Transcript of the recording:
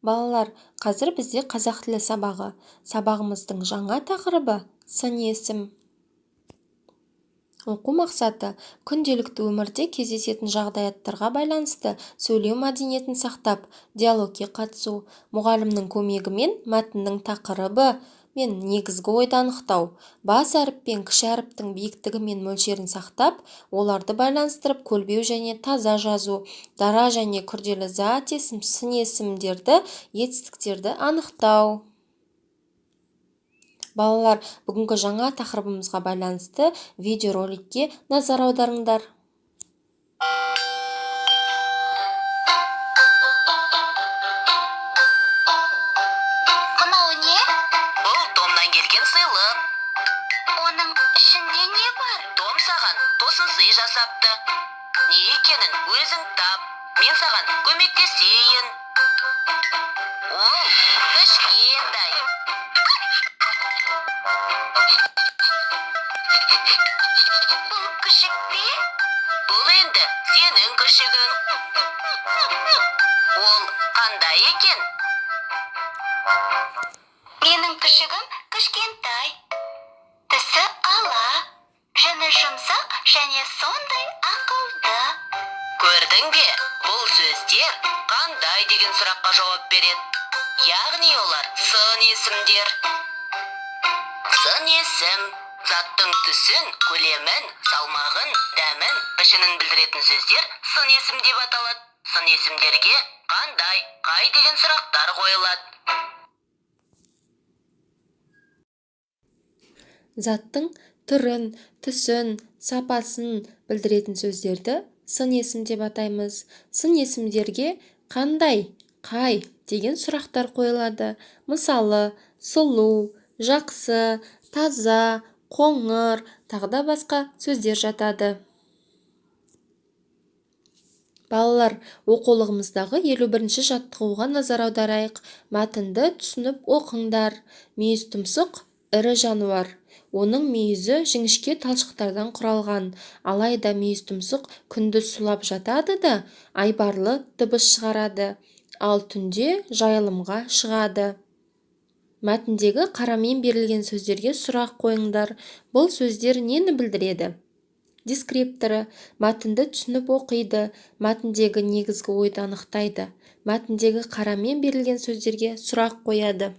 Балалар, қазір бізде қазақ тілі сабағы. Сабағымыздың жаңа тақырыбы сын есім. Оқу мақсаты: күнделікті өмірде кездесетін жағдаяттарға байланысты сөйлеу мәдениетін сақтап, диалогке қатысу, мұғалімнің көмегімен мәтіннің тақырыбы мен негізгі ойды анықтау, бас әріп пен кіші әріптің биіктігі мен мөлшерін сақтап, оларды байланыстырып көлбеу және таза жазу, дара және күрделі зат есім, сын есімдерді, етістіктерді анықтау. Балалар, бүгінгі жаңа тақырыбымызға байланысты видеороликке назар аударыңдар. Мынау не? Бұл Томнан келген сыйлық. Оның ішінде не бар? Том саған тосын сый жасапты. Не екенін өзің тап. Мен саған көмектесейін. Ол кішкентай. Бұл күшік пе? Бұл енді сенің күшігің. Ол қандай екен? Менің күшігім кішкентай. Түсі ала, жүні жұмсақ және сондай ақылды. Көрдің бе, бұл сөздер қандай деген сұраққа жауап береді. Яғни олар сын есімдер. Сын есім заттың түсін, көлемін, салмағын, дәмін, пішінін білдіретін сөздер сын есім деп аталады. Сын есімдерге қандай, қай деген сұрақтар қойылады. Заттың түрін, түсін, сапасын білдіретін сөздерді сын есім деп атаймыз. Сын есімдерге қандай, қай деген сұрақтар қойылады. Мысалы, сұлу, жақсы, таза, қоңыр, тағы да басқа сөздер жатады. Балалар, оқулығымыздағы 51-ші жаттығуға назар аударайық. Мәтінді түсініп оқыңдар. Мүйіз тұмсық ірі жануар. Оның мүйізі жіңішке талшықтардан құралған. Алайда мүйіз тұмсық күндіз сұлап жатады да, айбарлы дыбыс шығарады, ал түнде жайылымға шығады. Мәтіндегі қарамен берілген сөздерге сұрақ қойыңдар. Бұл сөздер нені білдіреді? Дескрипторы мәтінді түсініп оқиды, мәтіндегі негізгі ойды анықтайды, мәтіндегі қарамен берілген сөздерге сұрақ қояды.